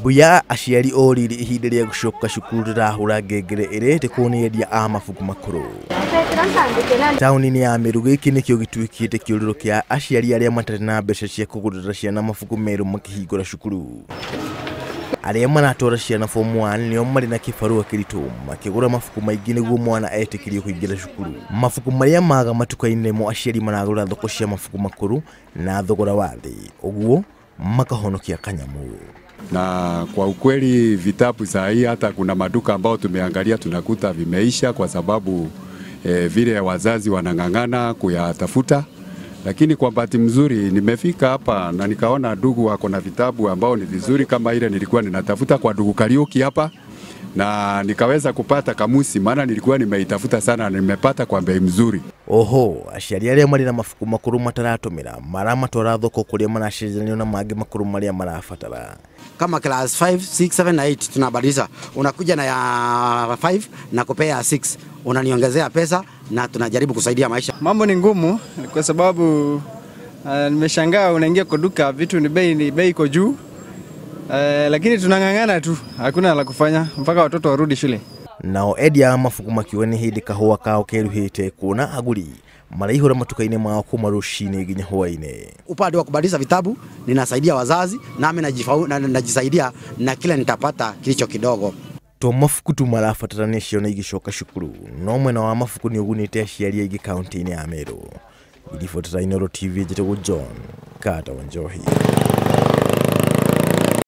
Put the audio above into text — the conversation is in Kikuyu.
Mbuya aciari o rĩrĩ ihinda rĩa gũcoka cukuru rĩrahũra ngengere ĩrĩ nĩ endia a mabuku makũrũ. Taũni-inĩ ya Meru gĩkĩ nĩkĩo gĩtuĩkĩte kĩũrĩro kĩa aciari arĩa matarĩ na mbeca cia kũgũrĩra ciana mabuku merũ makĩhingũra cukuru. Arĩa maratwara ciana form 1 nĩo marĩ na kĩbarũa kĩritũ makĩgũra mabuku maingĩ nĩguo mwana etĩkĩrio kũingĩra cukuru. Mabuku marĩa maga matuka-inĩ nĩmo aciari maragũra thoko cia mabuku makũrũ na thogora wa thĩ, ũguo makahonokia kanyamũ. Na kwa ukweli vitabu saa hii hata kuna maduka ambao tumeangalia tunakuta vimeisha kwa sababu vile wazazi wanang'ang'ana kuyatafuta. Lakini kwa bahati mzuri nimefika hapa na nikaona ndugu wako na vitabu ambao ni vizuri kama ile nilikuwa ninatafuta kwa ndugu Kariuki hapa, na nikaweza kupata kamusi, maana nilikuwa nimeitafuta sana na nimepata kwa bei mzuri. Oho, aciari arĩa marĩ na mabuku makũrũ mataratũmĩra maramatwara thoko kũrĩa maracenjanio na mangĩ makũrũ marĩa marabatara. Kama class 5, 6, 7 na 8 tunabadilisha. Unakuja na ya 5 na kupea 6, unaniongezea pesa na tunajaribu kusaidia maisha. Mambo ni ngumu kwa sababu nimeshangaa unaingia kwa duka vitu ni bei iko juu. Lakini tunang'ang'ana tu, hakuna la kufanya mpaka watoto warudi shule. Nao endia mabuku makiuga nĩ hĩndĩ kahũa kao keruhĩte kuona agũri maraihũra matuka-inĩ mao kuma rũcinĩ nginya hwaĩ-inĩ. Upande wa kubadilisha vitabu ninasaidia wazazi nami najisaidia na kile nitapata kilicho kidogo. To mabuku tu marabatarania ciana igĩcoka cukuru, no mwena wa mabuku nĩ ũgunĩte aciari aingĩ kaunti-inĩ ya Meru. Iribotera Inooro TV, njĩtagwo John Kata wa Njohi.